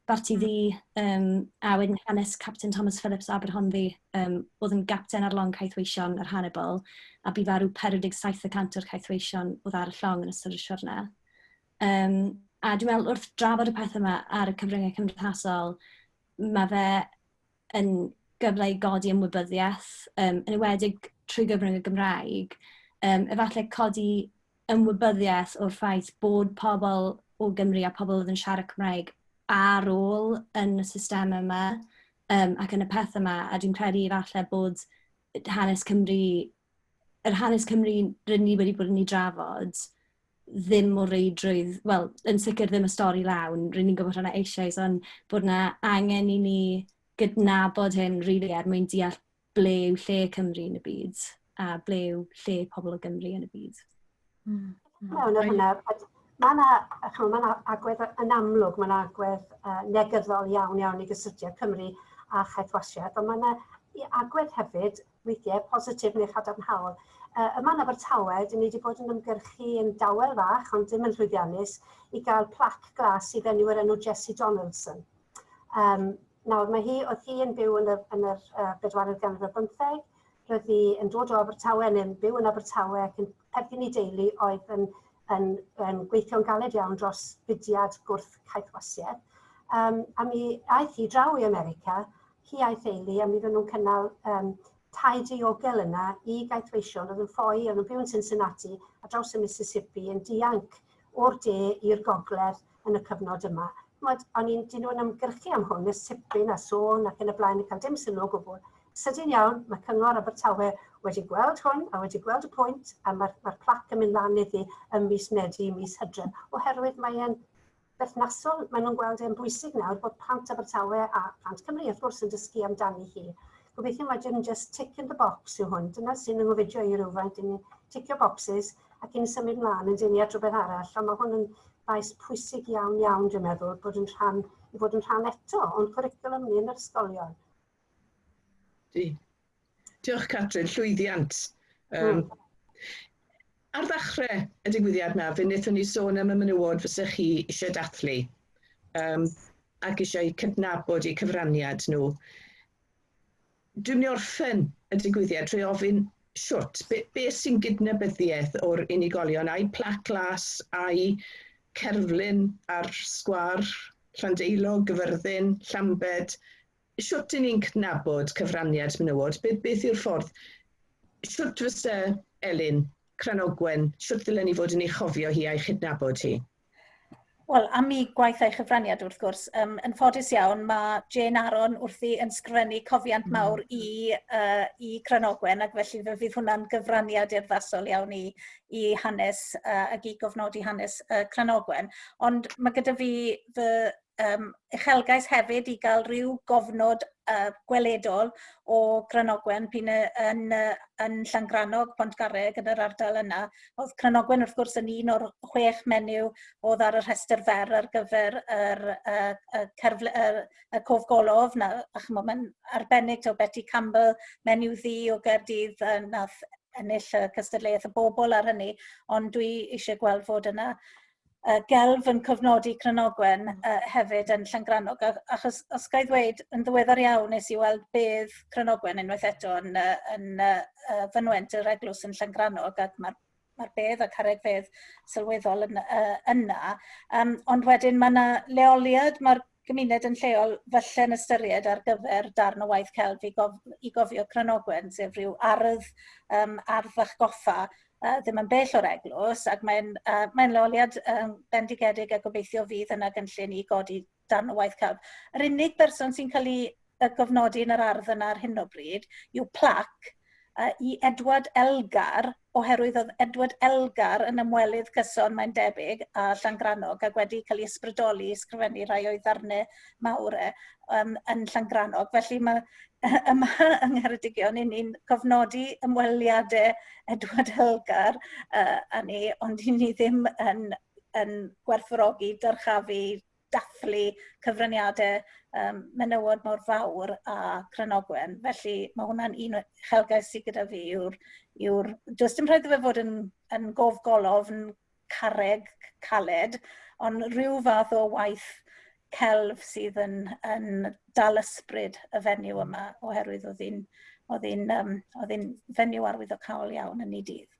C: Barti Ddu, a wedyn hanes Captain Thomas Phillips Aberhonddu, oedd yn gapten ar long caethweision yr Hannibal, a bu farw 47% o'r caethweision oedd ar y llong yn ystod y siwrne. A dwi'n meddwl wrth drafod y pethau yma ar y cyfryngau cymdeithasol, mae fe yn gyfle i godi ymwybyddiaeth, yn enwedig trwy gyfrwng y Gymraeg, efallai codi ymwybyddiaeth o'r ffaith bod pobl o Gymru a pobl oedd yn siarad Cymraeg ar ôl yn y system yma, ac yn y peth yma, a dwi'n credu efallai bod hanes Cymru, yr hanes Cymru rydyn ni wedi bod yn ei drafod, ddim o reidrwydd, wel, yn sicr ddim y stori lawn, rydyn ni'n gwybod hwnna eisoes, ond bod yna angen i ni gydnabod hyn, really, er mwyn deall ble yw lle Cymru yn y byd, a ble yw lle pobl o Gymru yn y byd.
E: Mewn ar hwnna, mae yna, ch'mo, ma' 'na agwedd yn amlwg, mae yna agwedd negyddol iawn iawn i gysylltiad Cymru a chaethwasiaeth, ond mae yna agwedd hefyd, weithiau, positif neu chadarnhaol. Yma yn Abertawe, dyn ni wedi bod yn ymgyrchu yn dawel fach, ond ddim yn llwyddiannus, i gael plac glas i fenyw o'r enw Jessie Donaldson. Nawr, oedd hi yn byw yn yr bedwaredd ganrif ar bymtheg, roedd hi yn dod o Abertawe, neu'n byw yn Abertawe, ac yn perthyn i deulu oedd yn gweithio'n galed iawn dros fudiad gwrth caethwasiaeth. A mi aeth hi draw i America Hi a'i theulu, a mi oedden nhw'n cynnal tai diogel yna i gaethweision oedd yn ffoi, oedd yn byw yn Cincinnati a draws y Mississippi yn dianc o'r de i'r gogledd yn y cyfnod yma. Ch'mod, o'n i'n, dyn nhw'n ymgyrchu am hwn ers tipyn a sôn ac yn y blaen yn cael dim sylw o gwbl. Sydyn iawn, mae Cyngor Abertawe wedi gweld hwn a wedi gweld y pwynt a mae'r mae plac yn mynd lan iddi ym mis Medi, mis Hydref, oherwydd mae e'n berthnasol, maen nhw'n gweld e'n bwysig nawr bod plant Abertawe a plant Cymru wrth gwrs yn dysgu amdani hi. Gobeithio mae dim just tick in the box yw hwn, dyna sy'n yng ngofidio i rywfaint, dyn ni'n ticio boxes ac yn symud mlaen yn dyn ni at rhywbeth arall, ond mae hwn yn faes pwysig iawn iawn dwi'n meddwl, bod yn rhan, i fod yn rhan eto o'n cwricwlwm ni yn yr ysgolion.
A: Di. Diolch Catrin, llwyddiant. Ar ddechrau y digwyddiad yma, fe wnaethon ni sôn am y menywod fysech chi eisiau dathlu ac eisiau cydnabod eu cyfraniad nhw. Dwi'n mynd i orffen y digwyddiad trwy ofyn shwt, be sy'n gydnabyddiaeth o'r unigolion, a'i plac las, a'i cerflun ar sgwâr Llandeilo, Gyfyrddin, Llambed, shwt 'y ni'n cydnabod cyfraniad menywod, beth yw'r ffordd? Shwt fyse Elin, Cranogwen, shwt ddylen ni fod yn ei chofio hi a'i chydnabod hi?
B: Wel, am ei gwaith a'i chyfraniad wrth gwrs, yn ffodus iawn, mae Jane Aaron wrthi yn sgrifennu cofiant mawr i Cranogwen, ac felly fe fydd hwnna'n gyfraniad urddasol iawn i hanes ac i gofnodi hanes Cranogwen. Ond mae gyda fi fy uchelgais hefyd i gael rhyw gofnod gweledol o Cranogwen p'un yn Llangrannog, Pontgarreg, yn yr ardal yna. Oedd Cranogwen wrth gwrs yn un o'r 6 menyw oedd ar y rhestr fer ar gyfer y cofgolofn, a chymod, mae'n arbennig o Betty Campbell, menyw ddu o Gaerdydd, nath ennill y cystadleuaeth y bobl ar hynny, ond dwi eisiau gweld fod yna gelf yn cofnodi Cranogwen hefyd yn Llangrannog, achos os ga i ddweud, yn ddiweddar iawn nes i weld bedd Cranogwen unwaith eto yn fynwent yr eglwys yn Llangrannog, ac mae'r bedd a carreg fedd sylweddol yn yna. Ond wedyn mae yna leoliad, mae'r gymuned yn lleol falle'n ystyried ar gyfer darn o waith celf i gofio Cranogwen, sef rhyw ardd fach goffa, ddim yn bell o'r eglwys, ac mae'n leoliad bendigedig a gobeithio fydd yna gynllun i godi darn o waith celf. Yr unig berson sy'n cael ei gofnodi yn yr ardd yna ar hyn o bryd yw plac i Edward Elgar, oherwydd oedd Edward Elgar yn ymwelydd cyson, mae'n debyg, a Llangrannog, ac wedi cael ei ysbrydoli i ysgrifennu rhai o'i ddarnau mawr yn Llangrannog. Felly mae yma yng Ngheredigion, i ni'n cofnodi ymweliadau Edward Elgar â ni, ond i ni ddim yn gwerthfawrogi, dyrchafu, dathlu cyfraniadau menywod mor fawr a Cranogwen. Felly mae hwnna'n un uchelgais sydd gyda fi yw'r does dim rhaid iddo fe fod yn gofgolofn carreg caled, ond rhyw fath o waith celf sydd yn dal ysbryd y fenyw yma, oherwydd oedd hi'n fenyw arwyddocaol iawn yn ei dydd.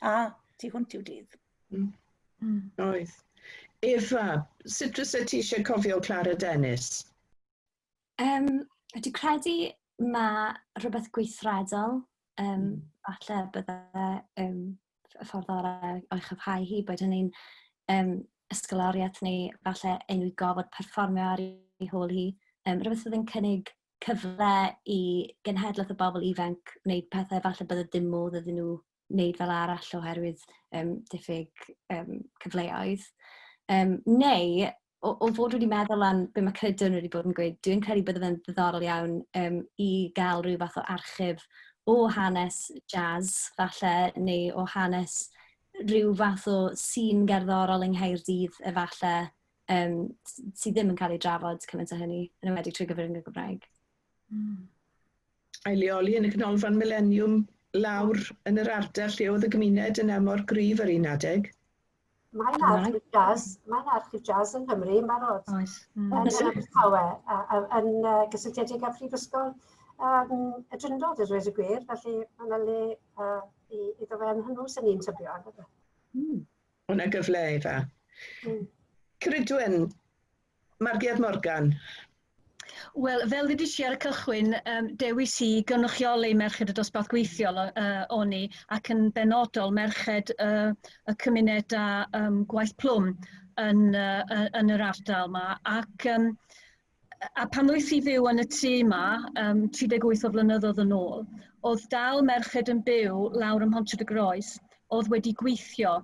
B: A tu hwnt i'w dydd.
A: Oedd. Efa, sut fysa ti eisiau cofio Clara Dennis?
C: Dwi'n credu mae rhywbeth gweithredol, falle bydde y ffordd orau o'i chyfhau hi, bod hynny'n ysgoloriaeth neu falle enw i gofod perfformio ar ei hôl hi. Rhywbeth sydd yn cynnig cyfle i genhedlaeth o bobl ifanc wneud pethau falle bydde dim modd iddyn nhw wneud fel arall oherwydd diffyg cyfleoedd. Neu, o fod wedi meddwl am be mae Credwn wedi bod yn gweud, dwi'n credu bydde fe'n ddiddorol iawn i gael rhyw fath o archif o hanes jazz, falle, neu o hanes rhyw fath o sîn gerddorol yng Nghaerdydd, efallai, sydd ddim yn cael ei drafod cymaint o hynny, yn enwedig trwy gyfrwng y Gymraeg.
A: A'i leoli yn y Canolfan Millennium lawr yn yr ardal lle oedd y gymuned yna mor gryf ar un adeg.
E: Mae'n archif jazz, mae'n archif jazz yng Nghymru yn barod.
D: Oes.
E: Yn Abertawe, yn gysylltiedig â Phrifysgol y Drindod, a dweud y gwir, felly mae yna le iddo fe yn hwnnw sy'n ni'n tybio.
A: O' 'na gyfle, Efa. Ceridwen, Margiad Morgan.
D: Wel, fel ddudis i ar y cychwyn, dewis i gynrychioli merched y dosbarth gweithiol o'n i, ac yn benodol merched y cymunedau gwaith plwm yn yr ardal yma. Ac a pan ddois i fyw yn y tŷ yma, 38 o flynyddoedd yn ôl, oedd dal merched yn byw lawr ym Mhontrhyd-y-groes oedd wedi gweithio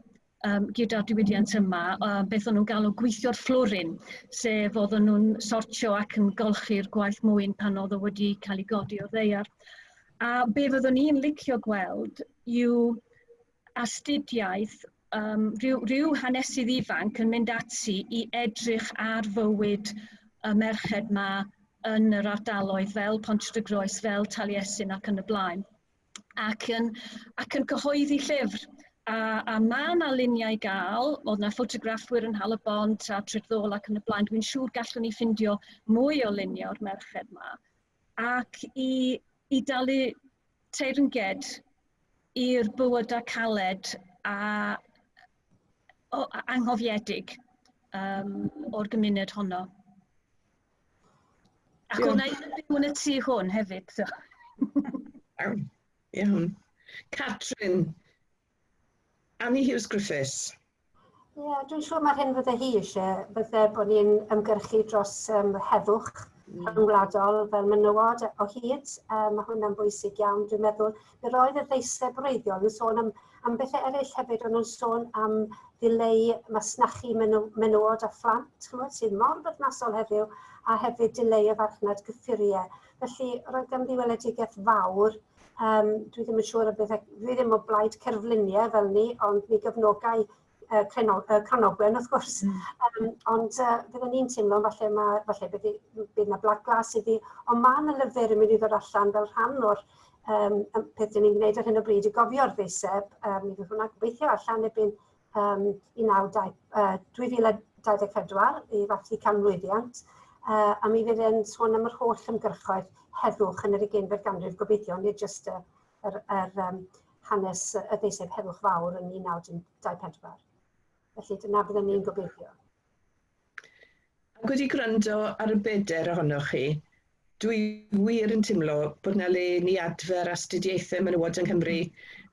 D: gyda'r diwydiant yma, beth o'n nhw'n galw gweithio'r fflwrin, sef oedden nhw'n sortio ac yn golchi'r gwaith mwyn pan oedd o wedi cael ei godi o'r ddaear. A be fyddwn ni'n licio gweld yw astudiaeth rhyw hanesydd ifanc yn mynd ati i edrych ar fywyd y merched ma yn yr ardaloedd fel Pontrhyd-y-groes, fel Taliesin ac yn y blaen. Ac yn cyhoeddi llyfr. A mae yna luniau i gael, oedd yna ffotograffwyr yn Nhal-y-bont a Treddôl ac yn y blaen. Dwi'n siŵr gallwn ni ffindio mwy o luniau o'r merched yma. Ac i dalu teyrnged i'r bywydau caled a anghofiedig o'r gymuned honno. Ac oedd 'na un yn byw yn y tŷ hwn hefyd. So.
A: Iawn. Iawn. Catrin, Annie Hughes Griffiths.
E: Ie, yeah, dwi'n siŵr mae'r hyn fydde hi eisiau, fydde bod ni'n ymgyrchu dros heddwch rhyngwladol fel menywod o hyd. Mae hwnna'n bwysig iawn, dwi'n meddwl. Mi roedd y ddeiseb wreiddiol yn sôn am bethau eraill hefyd, o'n nhw'n sôn am ddileu masnachu menywod a phlant, ch'mod, sydd mor berthnasol heddiw, a hefyd dileu y farchnad gyffuriau. Felly, roedd ganddi weledigaeth fawr. Dwi ddim yn siŵr o beth, dwi ddim o blaid cerfluniau fel ni, ond mi gefnogai Cranogwen wrth gwrs. Ond fydden ni'n teimlo falle, falle bydd yna blac glas iddi, ond mae yna lyfr yn mynd i ddod allan fel rhan o'r peth dyn ni'n gwneud ar hyn o bryd i gofio'r ddeiseb. Mi fydd hwnna gobeithio allan erbyn 2024 i ddathlu canmlwyddiant. A mi fydd e'n sôn am yr holl ymgyrchoedd heddwch yn yr 20fed ganrif gobeithio, nid jyst yr hanes y ddeiseb heddwch fawr yn 1924. Felly dyna byddwn ni'n gobeithio.
A: Ac wedi gwrando ar y bedair ohonoch chi, dwi wir yn teimlo bod yna le ni adfer astudiaethau menywod yng Nghymru.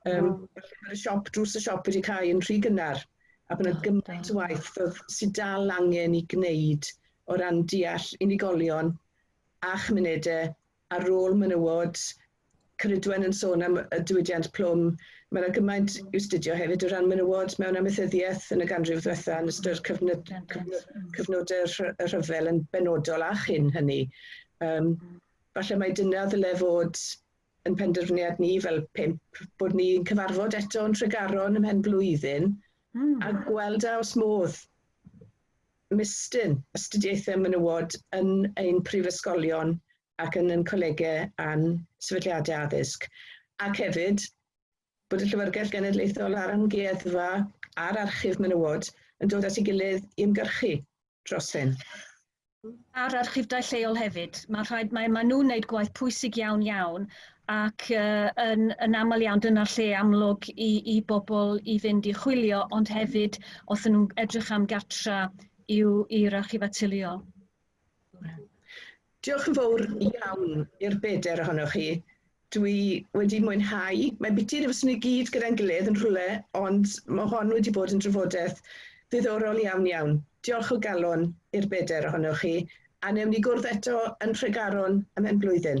A: Mae'r siop, drws y siop wedi cau yn rhy gynnar, a bod yna gymaint o waith sydd dal angen i gwneud o ran deall unigolion a chymunedau ar ôl menywod. Ceridwen yn sôn am y diwydiant plwm. Mae yna gymaint i'w astudio hefyd o ran menywod mewn amaethyddiaeth yn y ganrif ddiwetha yn ystod cyfnodau y rhyfel yn benodol a chyn hynny. Falle mai dyna ddyle fod yn penderfyniad ni fel pump, bod ni'n cyfarfod eto yn Tregaron ymhen blwyddyn a gweld a oes modd ymestyn astudiaethau menywod yn ein prifysgolion ac yn ein colegau a'n sefydliadau addysg. Ac hefyd, bod y Llyfrgell Genedlaethol a'r Amgueddfa a'r Archif Menywod yn dod at ei gilydd i ymgyrchu dros hyn.
D: A'r archifdai lleol hefyd. Mae nhw'n wneud gwaith pwysig iawn iawn ac yn aml iawn dyna'r lle amlwg i bobl i fynd i chwilio, ond hefyd os nhw'n edrych am gartra i'r archifau teuluol.
A: Diolch yn fawr iawn i'r bedair ohonoch chi. Dwi wedi mwynhau. Mae'n biti na fyswn ni gyd gyda'n gilydd yn rhywle, ond mae hon wedi bod yn drafodaeth ddiddorol iawn iawn. Diolch o galon i'r bedair ohonoch chi, a newn ni gwrdd eto yn Nhregaron ymhen blwyddyn.